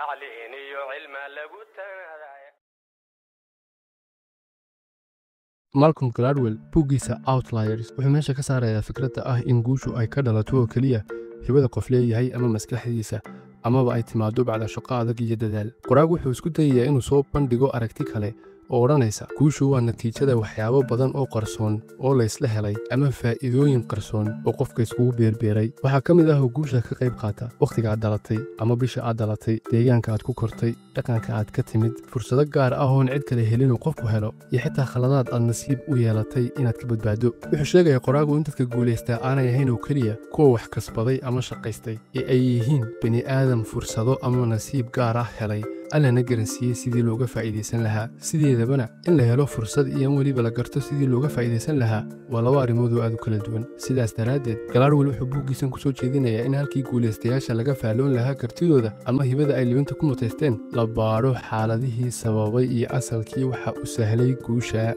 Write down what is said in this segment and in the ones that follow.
Tacliin iyo cilma lagu tanaaday. Malcolm Gladwell buuggiisa Outliers wuxuu meesha ka saarayaa fikradda ah in guushu ay ka dhalato oo keliya hibada qof leeyahay ama maskaxdiisa, amaba ay timaado bacda shaqo adag iyo dadaal. Qoraagu wuxuu isku dayayaa inuu soo bandhigo aragti kale oo odhanaysa guushu waa natiijada waxyaabo badan oo qarsoon oo la isla helay ama faa'iidooyin qarsoon oo qofka iskugu beerbeeray. Waxaa ka mid ah oo guusha ka qayb qaata wakhtiga aad dhalatay ama bisha aad dhalatay, deegaanka aad ku kortay, dhaqanka aad ka timid, fursado gaar ah oon cid kale helin uu qofku helo, iyo xitaa khaladaad aad nasiib u yeelatay inaad ka badbaado. Wuxuu sheegayaa qoraagu in dadka guulaystaa aanay ahayn oo keliya kuwa wax kasbaday ama shaqaystay, ee ay yihiin bini aadam fursado ama nasiib gaar ah helay, Allana garansiiyey sidii looga faa'iidaysan lahaa. Sideedabana in la helo fursad iyo in weliba la garto sidii looga faa'iidaysan lahaa waa laba arrimood oo aad u kala duwan. Sidaas daraaddeed, Gladwell wuxuu buuggiisan ku soo jeedinayaa in halkii guulaystayaasha laga faalloon lahaa kartidooda ama hibada ay libinta ku mutaysteen, la baadho xaaladihii sababay iyo asalkii waxa u sahlay guusha.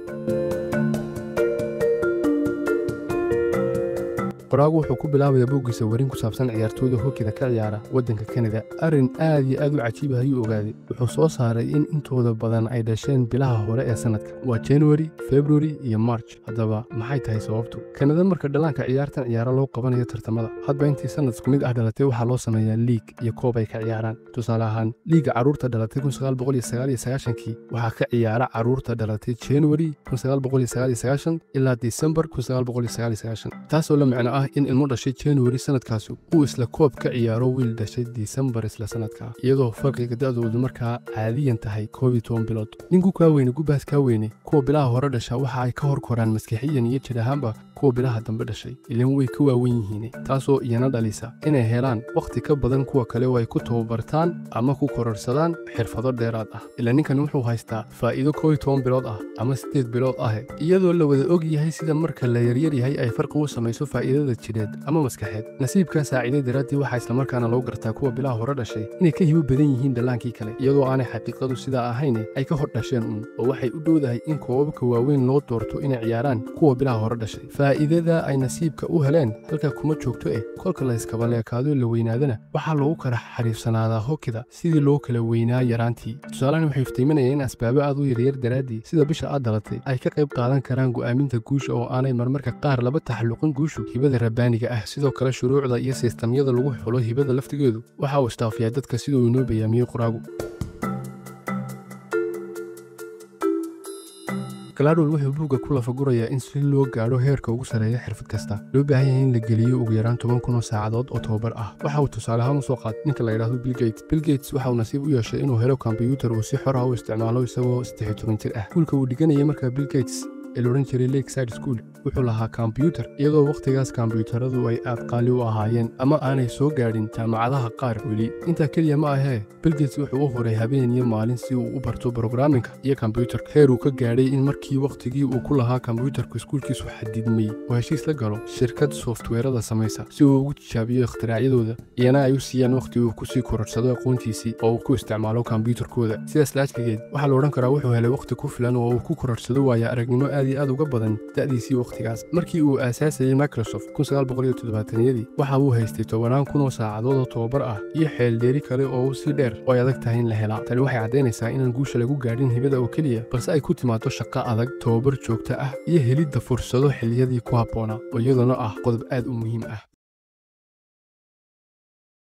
Qoraagu wuxuu ku bilaabayaa buuggiisa warin ku saabsan ciyaartooyda hokida ka ciyaara waddanka Kanada. Arrin aad iyo aad u cajiib ah ayuu ogaaday. Wuxuu soo saaray in intooda badan ay dhasheen bilaha hore ee sanadka, waa January, February iyo March. Haddaba maxay tahay sababtu? Kanada marka dhallaanka ciyaartan ciyaaro loo qabanayo tartamada, hadba intii sanad isku mid ah dhalatay waxaa loo sameeyaa liig iyo koob ay ka ciyaaraan. Tusaale ahaan, liiga carruurta dhalatay 1999kii waxaa ka ciyaara carruurta dhalatay January 1999 ilaa December 1999, taasoo la micno ah in ilmo dhashay January sanadkaasi uu isla koob ka ciyaaro wiil dhashay December isla sanadka, iyadoo farqiga da'doodu markaa caadiyan tahay 11 bilood. Ninku kaa weyne gubaas kaa weyne, kuwa bilaha hore dhasha waxa ay ka hor koraan maskaxiyan iyo jir ahaanba kuwa bilaha dambe dhashay, ilan way ka waawen yihiin, taasoo iyana dhalisa inay helaan wakhti ka badan kuwa kale oo ay ku tababartaan ama ku kororsadaan xirfado dheeraad ah. Ila ninkan wuxuu haystaa faa'iido 11 bilood ah ama 8 bilood ah, iyadoo la wada og yahay sida marka la yaryar yahay ay farqi u samayso faa'iidada jidheed ama maskaxeed. Nasiibkaa saaciiday daraaddii waxaa islamarkaana loo gartaa kuwa bilaha hore dhashay inay ka hibo badan yihiin dhallaankii kale, iyadoo aanay xaqiiqadu sidaa ahayn ay ka hor dhasheen uun, oo waxay u dhowdahay in koobabka waaweyn loo doorto inay ciyaaraan kuwa bilaha hore dhashay. Faa'iidada ay nasiibka u heleen halka kuma joogto kolka la iskabaleekaado la weynaadana waxaa loogu kala xariifsanaadaa hokida sidii loo kala weynaa yaraantii. Tusaalahan wuxuu iftiiminayaa in asbaabo aad u yaryar daraaddii sida bisha aad dhalatay ay ka qayb qaadan karaan go'aaminta guusha oo aanay marmarka qaar laba taxalluqin guushu hibada rabbaaniga ah. Sidoo kale shuruucda iyo sistamyada lagu xulo hibada laftigeedu waxa uu istaafiyaa dadka siduu inoo bayaamiyey qoraagu. Gladwell wuxuu buugga ku lafagurayaa in si loo gaadho heerka ugu sarreeya xirfad kasta loo baahan yahay in la geliyo ugu yaraan 10,000 oo saacadood oo tababar ah. Waxa uu tusaale ahaan u soo qaatay ninka la yidhaahdo Bill Gates. Bill Gates waxa uu nasiib u yeeshay inuu helo kombiyuutar uu si xor ah u isticmaalo isagoo 13 jir ah. Iskuulka uu dhiganayay markaa Bill Gates ee la odhan jiray Lakeside School wuxuu lahaa kombiyuutar, iyadoo wakhtigaas kombiyuutaradu ay aad qaali u ahaayeen ama aanay soo gaadhin jaamacadaha qaar weli. Intaa keliya ma ahee, Bill Gates wuxuu u huray habeen iyo maalin si uu u barto programmingka iyo kombiyuutarka, heer uu ka gaadhay in markii wakhtigii uu ku lahaa kombiyuutarku iskuulkiisu xadidmay oo heshiis la galo shirkad softweerada samaysa si uu ugu tijaabiyo ikhtiraacyaddooda, iyana ay u siiyaan wakhti uu kusii kororsado aqoontiisii oo uu ku isticmaalo kombiyuutarkooda. Sidaas laajligeed waxaa la odhan karaa wuxuu helay wakhti ku filan oo uu ku kororsado waaya aragnimo aad iyo aad uga badan da'diisii wakhtigaas. Markii uu aasaasayey Microsoft 1970yadii waxa uu haystay 10,000 oo saacadood oo tababar ah iyo xeeldheeri kale oo u sii dheer oo ay adag tahay in la helaa. Tani waxay caddaynaysaa inaan guusha lagu gaadhin hibada oo keliya, balse ay ku timaado shaqo adag, tababar joogto ah iyo helidda fursado xilliyadii ku habboonaa, oo iyaduna ah qodob aad u muhiim ah.